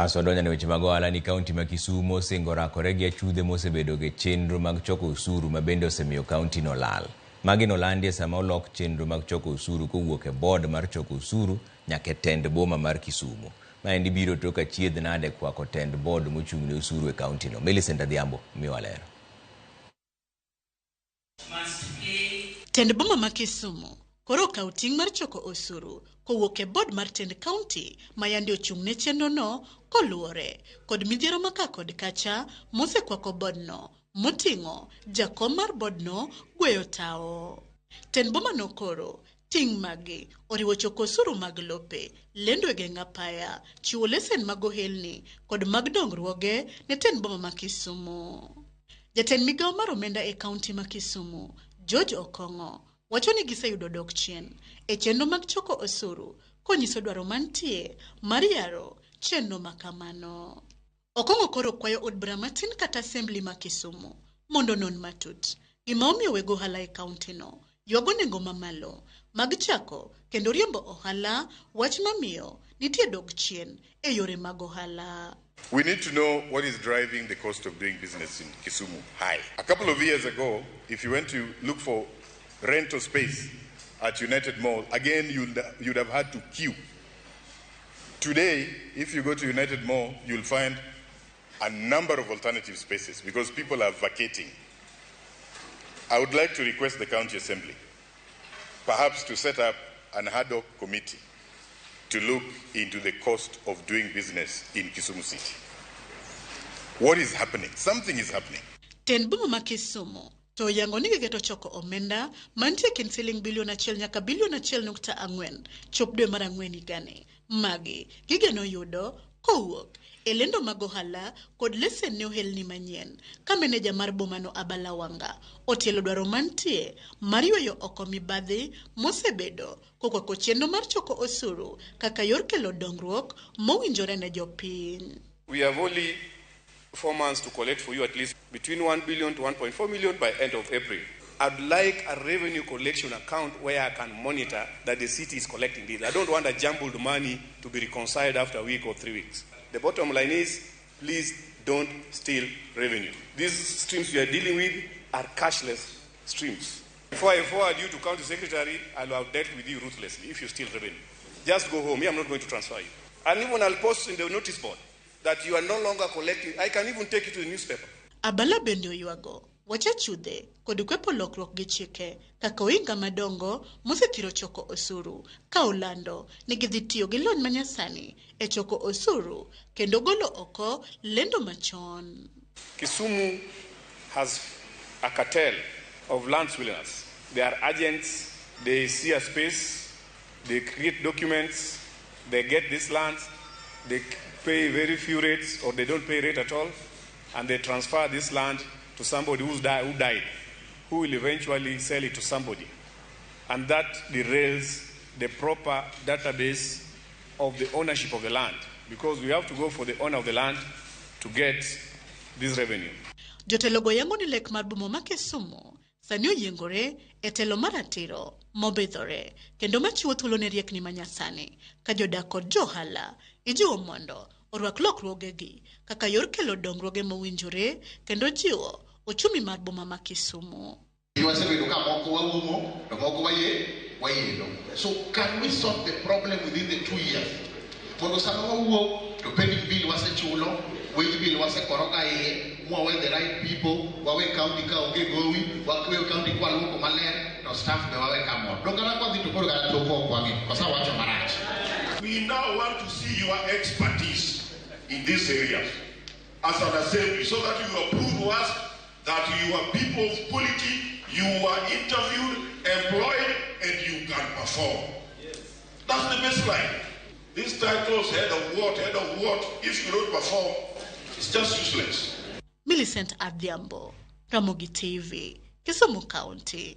Aso donjo ne weche mag ohala ni kaunti ma Kisumu osingo rakore gi achudhe mosebedo gi chenro mag choko osuru ma bende osemiyo kaunti no lal. Magi nolandi e sama olok chenro mag choko osuru kowuok e board mar choko osuru nyaka e tend boma mar Kisumu. Maendi biro tok achiedh nade kwako tend board mochung' ne osuru e kaunti no. Millicent Adhiambo miwa ler. Tend boma ma Kisumu koro okawo ting' mar choko osuru kowuok e board mar tend kaunti ma yande ochung' ne chenro no koluwore kod midhiero ma ka kod kacha mosekwako board no moting'o jakom mar board no gweyo tawo. Tend boma no koro ting' magi oriwo choko osuru mag lope, lendo e geng' apaya, chiwo lesen mag ohelni kod mag dongruoge ne tend boma ma Kisumu. Jatend migawo mar omenda e kaunti ma Kisumu, George Okong'o, wacho ni giseyudo dok chien e chenro mag choko osuru konyiso dwaro mantie mar yaro chenro ma kamano. Okong'o koro kwayo od bura matin kata assembly ma Kisumu mondo onon matut gima omiyo weg ohala e kaunti no ywago nengo mamalo mag chako kendo riembo ohala wach mamiyo nitie dok chien e yore mag ohala. We need to know what is driving the cost of doing business in Kisumu high. A couple of years ago, if you went to look for rental space at United Mall, again, you'd have had to queue. Today, if you go to United Mall, you'll find a number of alternative spaces because people are vacating. I would like to request the County Assembly perhaps to set up an ad hoc committee to look into the cost of doing business in Kisumu City. What is happening? Something is happening. Tend boma ma Kisumu to oyango ni giketo choko omenda mantie kind siling bilion 1 nyaka bilion 1.4 chop dwe mar 4 higani. Magi gigeno yudo kowuok e lendo mag ohala kod lesen ne ohelni manyien ka meneja mar bomano Abala Wanga otielo dwaro mantie mar yweyo oko mibadhi mosebedo kokwako chenro mar choko osuru kaka yor kelo dongruok mowinjore ne jopiny. We have only 4 months to collect for you at least between 1 billion to 1.4 million by end of April. I'd like a revenue collection account where I can monitor that the city is collecting this. I don't want a jumbled money to be reconciled after a week or 3 weeks. The bottom line is, please don't steal revenue. These streams we are dealing with are cashless streams. Before I forward you to county secretary, I'll have dealt with you ruthlessly if you steal revenue. Just go home. Me, I'm not going to transfer you. And even I'll post in the notice board that you are no longer collecting. I can even take you to the newspaper. Abala bende oywago wach achudhe kod kwepo lokruok gi chike kaka ohinga madongo mosethiro choko osuru ka olando ni gidhi tiyo gi lony manyasani e choko osuru kendo golo oko lendo machon. Kisumu has a cartel of land swindlers. They are agents, they see a space, they create documents, they get this land, they pay very few rates or they don't pay rate at all, and they transfer this land to somebody who died, who will eventually sell it to somebody. And that derails the proper database of the ownership of the land, because we have to go for the owner of the land to get this revenue. Jotelo go yango ni lek mar boma ma Kisumu sani oyiengore e telo mar ratiro mobidhore kendo machiwo thuolo ne riekni manyasani ka jodak kod johala ijiwo mondo orwak lokruogegi kaka yor kelo dongruoge mowinjore kendo jiwo ochumi mar boma ma Kisumu. Wasebedo ka moko waumo to moko waye wayelo. So can we solve the problem within the 2 years? Mondo sama wawuok to pending bill wasechulo, wage bill wasekoroga iye, mwawe the right people, wawe county ka onge gowi, wawe county kwaluoko maler, to staff be wawe kamor. Dong kata kwadhi to koro kata toko ok wang'i, kosa wacho marach. We now want to see your expertise in these areas as an assembly so that you approve to us that you are people of quality, you are interviewed, employed, and you can perform. That's the baseline. These titles, head of what, if you don't perform, it's just useless. Millicent Adhiambo, Ramogi TV, Kisumu County.